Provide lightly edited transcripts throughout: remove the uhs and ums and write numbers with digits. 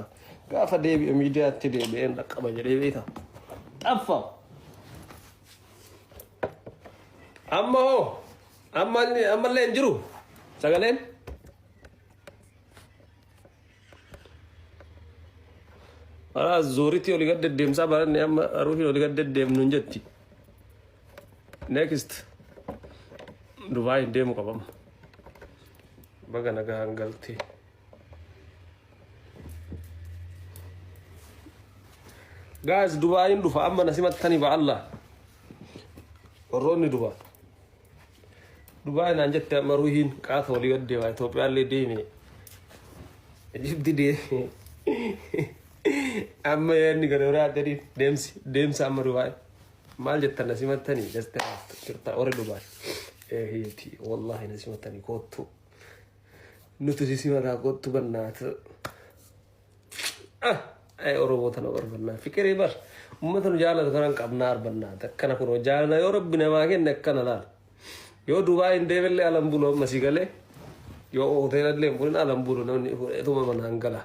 Hora. Gaafa deebi'e miidiyaatti deebi'een dhaqqaba jedhee beekta. Xaffa. Amma hoo ammallee hin jiru sagaleen. Alaa zuuritti olii gad deddeemsaa baranne amma ruuhiin olii gad deddeemnu hin jetti. Next. Dubaay hin deemu qabama. Baga nagaan galtee. Guys, Dubaayin dhufa amma na simattanii ba Allah. Warroonni Dubaay. Dubaay naan jette amma ruuhiin qaata walii gad deema Itoophiyaallee deeme. Ijibti deeme. Amma yaadni gara biraa gadi deemsi deemsa amma Dubaay. Maal jettan na simattanii jeste jirta warri Dubaay. Eehiiti wallaahi na simattanii koottu. Nuti si simataa koottu bannaatu. Ah, ay Oromoo tana barbannaa. Fiqirii bar uummata nu jaalatu kanan qabnaa arbannaa. Akkana kunoo jaalala yoo rabbi namaa kenne akkana laal. Yoo Dubaay hin deemellee alan bulu amma si galee. Yoo hoteela illee hin bulin alan bulu namni fuudheetuma manaan gala.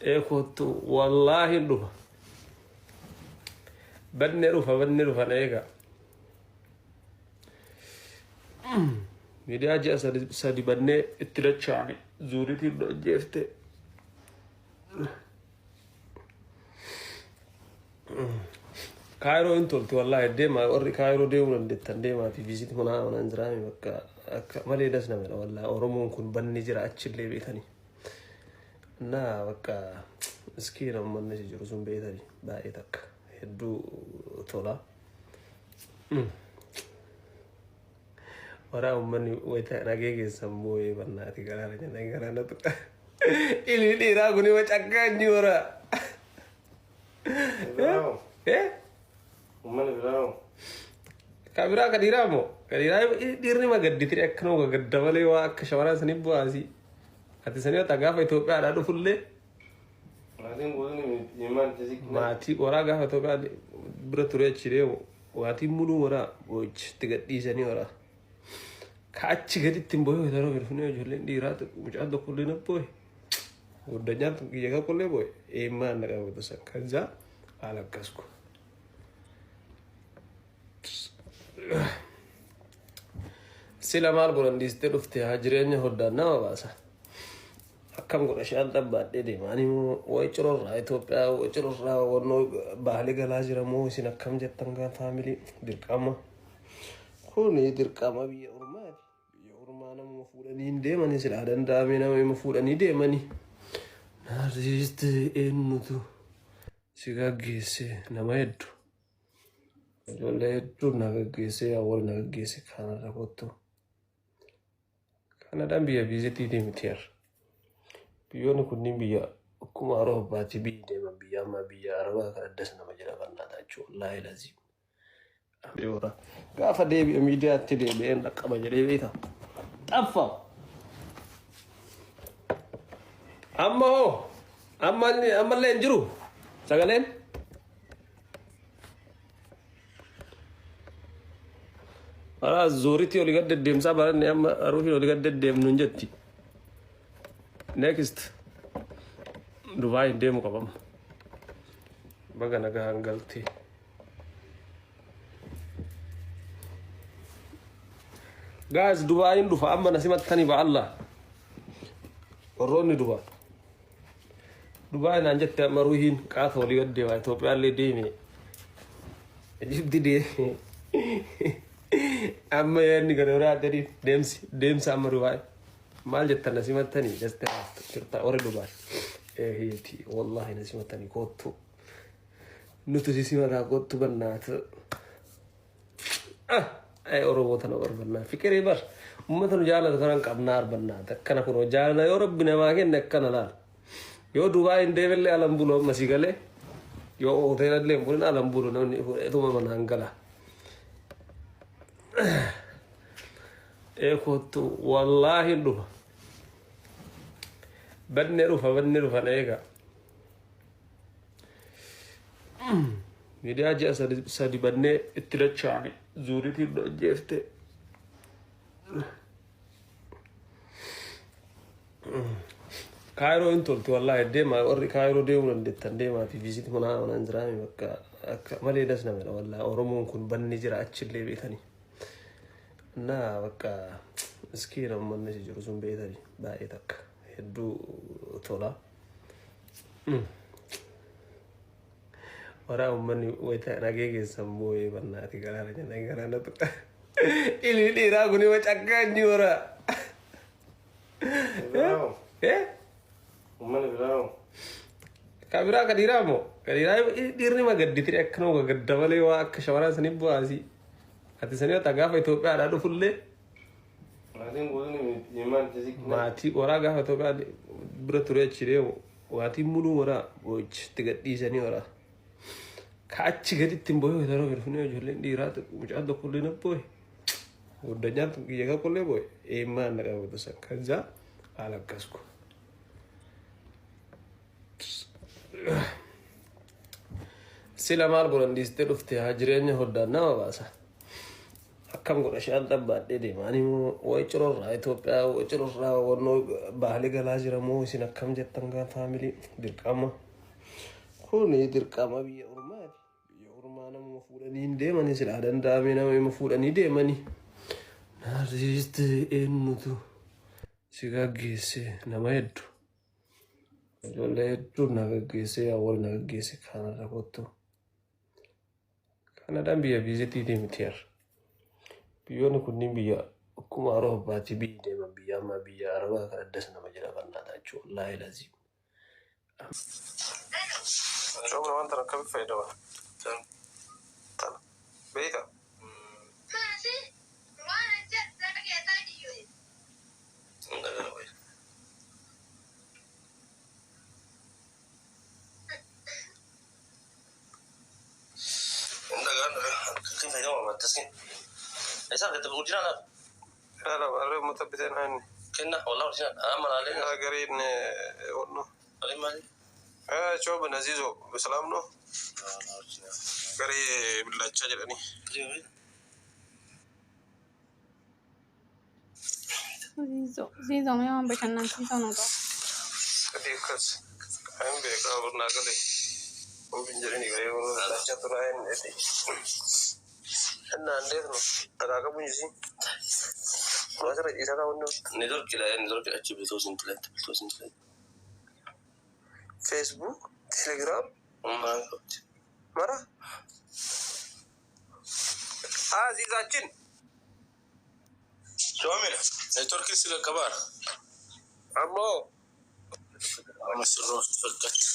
Ee kottu wallaahi hin dhufa. Badne dhufa badne dhufa na eegaa. Miidiyaa ji'a sadi bannee itti dachaane zuuritiin nu ajjeefte. Kaayiroo hin tolti wallaahi deemaa warri kaayiroo deemuu dandeettan deemaati viizit manaa manaan jiraame bakka akka malee das nama jedha wallaahi Oromoon kun banni jira achillee beekanii. Naa bakka miskiina uummanni si jiru sun beekanii baay'ee takka hedduu tola. Waraa uummanni wayita nagee keessan boo'ee bannaati garaara jennaan garaa na tuqa. Ilmi dhiiraa kun ima cakkaanyi waraa. Biraawo. Eh? Uummanni biraawo. Ka biraa ka dhiiraa moo? Ka dhiiraa dhiirri ma gadditee akkanuma gadda malee waa akka shamaraa sanii bu'aasii. Ati sanii wata gaafa Itoophiyaadhaa dhufullee Maatiin guutuun imaan itti maatii waraa gaafa Itoophiyaa bira ture achi deemu maatiin muluu waraa boo'ichi itti gadhiisanii waraa. Ka achi gaditti hin boo'e yeroo finfinnee ijoolleen dhiiraa mucaan tokkollee na boo'e. Guddanyaan kiyya tokkollee boo'e. Eemmaan na qabatu san kan isaa haala akkas kun. Sila maal godhan dhiistee dhufte haa jireenya hoddaan nama baasa. Akkam godha shaan dhabbaadhee deema. Ani immoo wayi cirorraa Itoophiyaa wayi cirorraa wannoo baalee galaa jira moo isin akkam jettan gaa faamilii dirqama. Kuni dirqama biyya ormaati. Biyya ormaa namuma fuudhanii hin deemani silaa danda'ame nama fuudhanii deemani. Naarsiiste eenyutu si gaggeesse nama hedduu. Ijoollee hedduu na gaggeesse awwal na gaggeesse kanarra kottu. Kanadaan biyya viizitiitii miti yar. Biyyoonni kunniin biyya akkuma Awurooppaatii biyyi deeman biyya ammaa biyya Arabaa kan addas nama jedha bannaataa jechuudha. Wallaahi laziim. Gaafa deebi'e miidiyaatti deebi'een dhaqqaba jedhee beekta. Xaffa. Amma hoo ammallee hin jiru sagaleen. Alaa zuuritti olii gad deddeemsaa baranne amma ruuhiin olii gad deddeemnu hin jetti. Next. Dubaay hin deemu qabama. Baga nagaan galtee. Guys, Dubaayin dhufa amma na simattanii ba Allah. Warroonni Dubaay. Dubaay naan jette amma ruuhiin qaata walii gad deema Itoophiyaallee deeme. Ijibti deeme. Amma yaadni gara biraa gadi deemsi deemsa amma Dubaay. Maal jettan na simattanii jeste jirta warri Dubaay. Eehiiti wallaahi na simattanii koottu. Nuti si simataa kottu bannaatu. Ah, ay Oromoo tana barbannaa. Fiqirii bar uummata nu jaalatu kanan qabnaa arbannaa. Akkana kunoo jaalala yoo rabbi namaa kenne akkana laal. Yoo Dubaay hin deemellee alan bulu amma si galee. Yoo hoteela illee hin bulin alan bulu namni fuudheetuma manaan gala. Ee kottu wallaahi hin dhufa. Badne dhufa badne dhufa na eegaa. Miidiyaa ji'a sadi bannee itti dachaane zuuritiin nu ajjeefte. Kaayiroo hin tolti wallaahi, deemaa warri Kaayiroo deemuu dandeettan deemaati visit manaa manaan jiraami bakka akka malee das nama dha wallaahi. Oromoon kun banni jira achillee beekanii. Naa bakka miskiina uummanni achi jiru sun beekanii baay'ee takka hedduu tola. Waraa uummanni wayita nagee keessan boo'ee bannaati garaara jedhan garaa na tuqa. Ilmi dhiiraa kun ima cakkaanyi waraa. Biraa hoo? Eh? Uummanni biraa hoo? Ka biraa ka dhiiraa moo? Ka dhiiraa dhiirri ma gadditee akkanuma gadda malee waa akka shamaraa sanii bu'aasii. Ati sanii wata gaafa Itoophiyaadhaa dhufullee Maatiin guutuun imaan siziqna. Maatii waraa gaafa Itoophiyaa bira ture achi deemu maatiin muluu waraa boo'icha itti gadhiisanii waraa. Ka achi gaditti hin boo'e yeroo dhufnee ijoolleen dhiiraa mucaan tokkollee na boo'e. Guddanyaan kiyya tokkollee boo'e. Eemmaan na qabatu san kan isaa haala akkas kun. Sila maal godhan dhiistee dhufte haa jireenya hoddaan nama baasa. Akkam godha shaan xabbaadhee deema. Ani immoo wayi cirorraa Itoophiyaa wayi cirorraa wannoo baalee galaa jira moo isin akkam jettan gaa faamilii dirqama. Kuni dirqama biyya ormaati. Biyya ormaa namuma fuudhanii hin deemanii silaa danda'ame nama fuudhanii deemanii. Naarsiiste eenyutu si gaggeesse nama hedduu. Ijoollee hedduun na gaggeesse awwal na gaggeesse Kaanada kottu. Kaanadaan biyya viizitiitii miti yar. Biyyoonni kunniin biyya akkuma Awurooppaatii biyyi deeman biyya ammaa biyya Arabaa kan addas nama jira bannaataa jechuudha. Wallaahi laziim. Shoobna wanta akkamitti fayyadama? Tana. Beeyta? Ilaala warri uummata biteen inni. Yaa gariin wanno. Shoobna Aziizoo Islaam no garii billachaa jedhanii. Ziizoo ziizoo mee waan bashannansiisoo nu qabu. Sadii akkas. Hin beekaa burnaa galee. Ofiin jedhanii garii billachaa turaa inni. Innaa እንዴት ነው? አጠቃቀሙ እዚህ ፌስቡክ፣ ቴሌግራም መራ አዚዛችን Yoomina neetworkii si qaqqabaara. አሞ Amma sirroofti fakkaatti.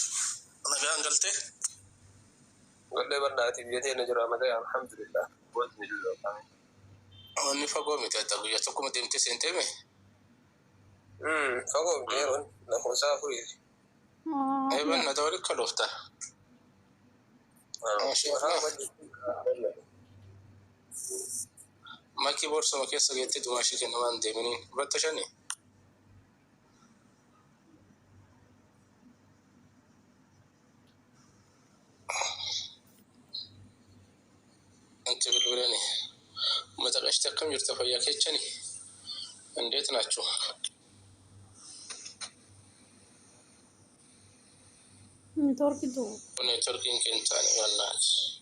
Nagaan galtee? ወለ በእናትህ ቤቴ ነጅራ መ አልሐምዱሊላህ Wanni fagoo miti adda guyyaa tokkuma deemtee seentee mee? Fagoo deemuun lakkoofsa afurii. Eeban na ta'uu akka dhooftan. Makii boorsuma keessa geettee dumaa ishee kennamaa hin deeminiin. Batta shani? Inti bilbilani. Mata qashti akkam jirta fayyaa keechani? እንዴት ናችሁ? Neetwoorkiitu Neetworkiin keenya taane wallaahi.